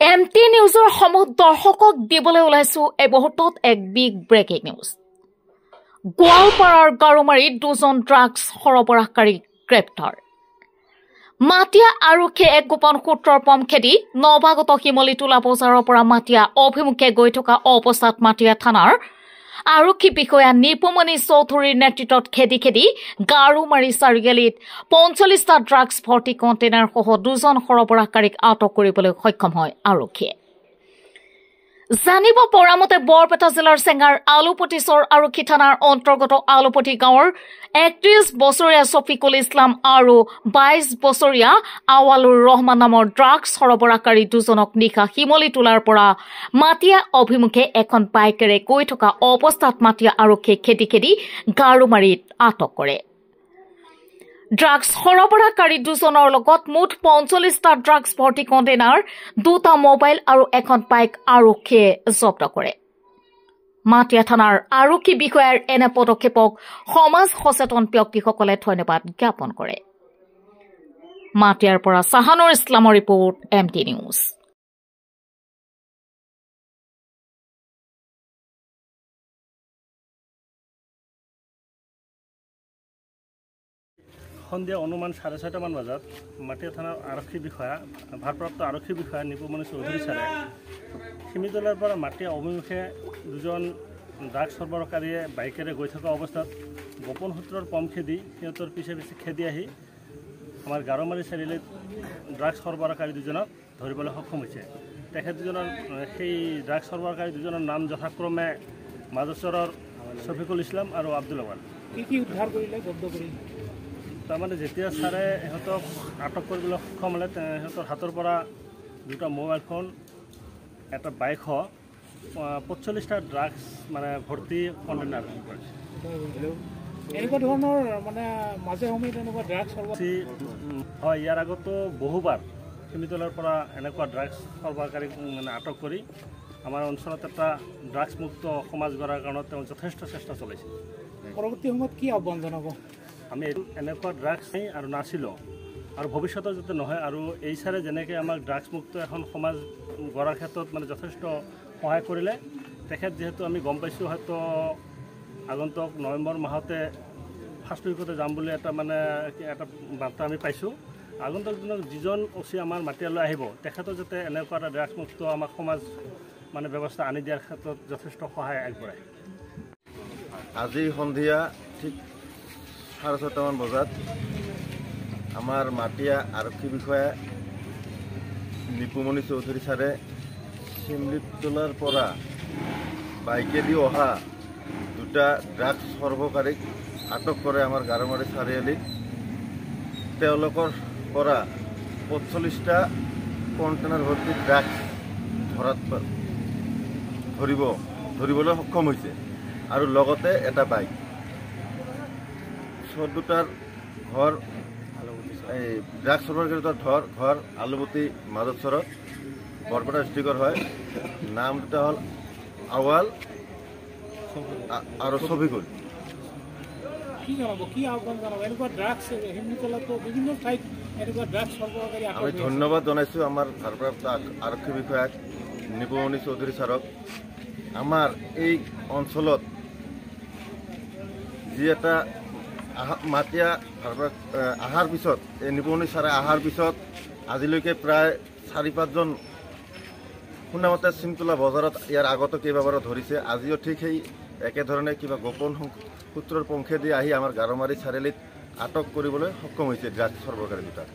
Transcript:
M T নিউজৰ সমূহ দৰ্শকক দিবলৈ ওলাইছো এই মুহূৰ্তত এক বিগ ব্ৰেকিং নিউজ। গোৱালপাৰাৰ গাৰোমাৰীত দুজন ড্ৰাগছ সৰবৰাহকাৰী গ্ৰেপ্তাৰ। মাটিয়া আৰক্ষীয়ে এক গোপন সূত্ৰৰ পম খেদি নৱাগত শিমলীতোলা বজাৰৰ পৰা মাটিয়া অভিমুখে গৈ থকা অৱস্থাত মাটিয়া থানাৰ আৰক্ষী বিষয়া নিপুমণি চৌধুৰীৰ নেতৃত্বত খেদি খেদি গাৰোমাৰী চাৰিআলিত 45টা ড্ৰাগছ ভৰ্তি কণ্টেইনাৰসহ দুজন সৰবৰাহকাৰীক আটক কৰিবলৈ সক্ষম হয় আৰক্ষীয়ে। জানিব পৰা মতে বৰপেটা জিলাৰ চেঙাৰ আলুপতিচৰ আৰক্ষী থানাৰ অন্তৰ্গত আলুপতি গাঁৱৰ 31 বছৰীয়া ছফিকুল ইছলাম আৰু 22 বছৰীয়া আৱালুৰ ৰহমান নামৰ ড্ৰাগছ সৰবৰাহকাৰী দুজনক নিশা শিমলীতোলাৰ পৰা মাটিয়া অভিমুখে এখন বাইকেৰে গৈ থকা অৱস্থাত মাটিয়া আৰক্ষীয়ে খেদি খেদি গাৰোমাৰীত আটক কৰে। ড্ৰাগছ সৰবৰাহকাৰী দুজনৰ লগত মুঠ 45টা ড্ৰাগছ ভৰ্তি কণ্টেইনাৰ, দুটা মোবাইল আৰু এখন বাইক আৰক্ষীয়ে জব্দ কৰে। মাটিয়া থানাৰ আৰক্ষী বিষয়াৰ এনে পদক্ষেপক সমাজ সচেতন ব্যক্তিসকলে ধন্যবাদ জ্ঞাপন কৰে। মাটিয়াৰ পৰা চাহানুৰ ইছলামৰ ৰিপৰ্ট, এম টি নিউজ। সন্ধিয়া অনুমান 6:30মান বজাত মাটিয়া থানাৰ আৰক্ষী বিষয়া, ভাৰপ্ৰাপ্ত আৰক্ষী বিষয়া নিপুমণি চৌধুৰী ছাৰে শিমলীতোলাৰ পৰা মাটিয়া অভিমুখে দুজন ড্ৰাগছ সৰবৰাহকাৰীয়ে বাইকেৰে গৈ থকা অৱস্থাত গোপন সূত্ৰৰ পম খেদি সিহঁতৰ পিছে পিছে খেদি আহি আমাৰ গাৰোমাৰী চাৰিআলিত ড্ৰাগছ সৰবৰাহকাৰী দুজনক ধৰিবলৈ সক্ষম হৈছে। তেখেত দুজনৰ, সেই ড্ৰাগছ সৰবৰাহকাৰী দুজনৰ নাম যথাক্ৰমে মাজচৰৰ ছফিকুল ইছলাম আৰু আব্দুল আৱাল। কি কি উদ্ধাৰ কৰিলে, জব্দ কৰি? তাৰমানে যেতিয়া ছাৰে ইহঁতক আটক কৰিবলৈ সক্ষম হ'লে সিহঁতৰ হাতৰ পৰা দুটা মোবাইল ফোন, এটা বাইকসহ 45টা ড্ৰাগছ মানে ভৰ্তি কণ্টেইনাৰ। এনেকুৱা ধৰণৰ মানে মাজে সময়ে তেনেকুৱা ড্ৰাগছ হয়। ইয়াৰ আগতো বহুবাৰ শিমলীতোলাৰ পৰা এনেকুৱা ড্ৰাগছ সৰবৰাহকাৰীক মানে আটক কৰি আমাৰ অঞ্চলত এটা ড্ৰাগছমুক্ত সমাজ গঢ়াৰ কাৰণত তেওঁ যথেষ্ট চেষ্টা চলাইছে। পৰৱৰ্তী সময়ত কি আহ্বান জনাব? আমি এনেকুৱা ড্ৰাগছ আৰু নাছিলোঁ আৰু ভৱিষ্যতে যাতে নহয়, আৰু এই ছাৰে যেনেকৈ আমাক ড্ৰাগছমুক্ত এখন সমাজ গঢ়াৰ ক্ষেত্ৰত মানে যথেষ্ট সহায় কৰিলে, তেখেত যিহেতু আমি গম পাইছোঁ হয়তো আগন্তুক নৱেম্বৰ মাহতে ফাৰ্ষ্ট উইকতে যাম বুলি এটা মানে এটা বাৰ্তা আমি পাইছোঁ। আগন্তুক দিনত যিজন অ' চি আমাৰ মাটিয়ালৈ আহিব, তেখেতো যাতে এনেকুৱা এটা ড্ৰাগছমুক্ত আমাক সমাজ মানে ব্যৱস্থা আনি দিয়াৰ ক্ষেত্ৰত যথেষ্ট সহায় আগবঢ়ায়। আজি সন্ধিয়া ঠিক 6:30মান বজাত আমাৰ মাটিয়া আৰক্ষী বিষয়া নিপুমণি চৌধুৰী ছাৰে শিমলীতোলাৰ পৰা বাইকেদি অহা দুটা ড্ৰাগছ সৰবৰাহকাৰীক আটক কৰে আমাৰ গাৰোমাৰী চাৰিআলিত। তেওঁলোকৰ পৰা 45টা কণ্টেইনাৰ ভৰ্তি ড্ৰাগছ ধৰিবলৈ সক্ষম হৈছে আৰু লগতে এটা বাইক। চোৰ দুটাৰ ঘৰ, এই ড্ৰাগছ সৰবৰাহকাৰী দুটাৰ ঘৰ আলুপতি মাজচৰত, বৰপেটা ডিষ্ট্ৰিক্টৰ হয়। নাম দুটা হ'ল আৱাল আৰু ছফিকুল। কি জনাব, কি আহ্বান জনাব? এনেকুৱা ড্ৰাগছ শিমলীতোলাতো বিভিন্ন ঠাইত এনেকুৱা ড্ৰাগছ সৰবৰাহকাৰী। আমি ধন্যবাদ জনাইছোঁ আমাৰ ভাৰপ্ৰাপ্ত আৰক্ষী বিষয়াক নিপুমণি চৌধুৰী ছাৰক। আমাৰ এই অঞ্চলত যি এটা মাটিয়া ভাৰপ্ৰাপ্ত অহাৰ পিছত, এই নিপুমণি ছাৰে অহাৰ পিছত আজিলৈকে প্ৰায় 4-5জন শুনামতে চিমতোলা বজাৰত ইয়াৰ আগতো কেইবাবাৰো ধৰিছে। আজিও ঠিক সেই একেধৰণে কিবা গোপন সূত্ৰৰ পংখেদি আহি আমাৰ গাৰোমাৰী চাৰিআলিত আটক কৰিবলৈ সক্ষম হৈছে ড্ৰাগছ সৰবৰাহকাৰী দুটাক।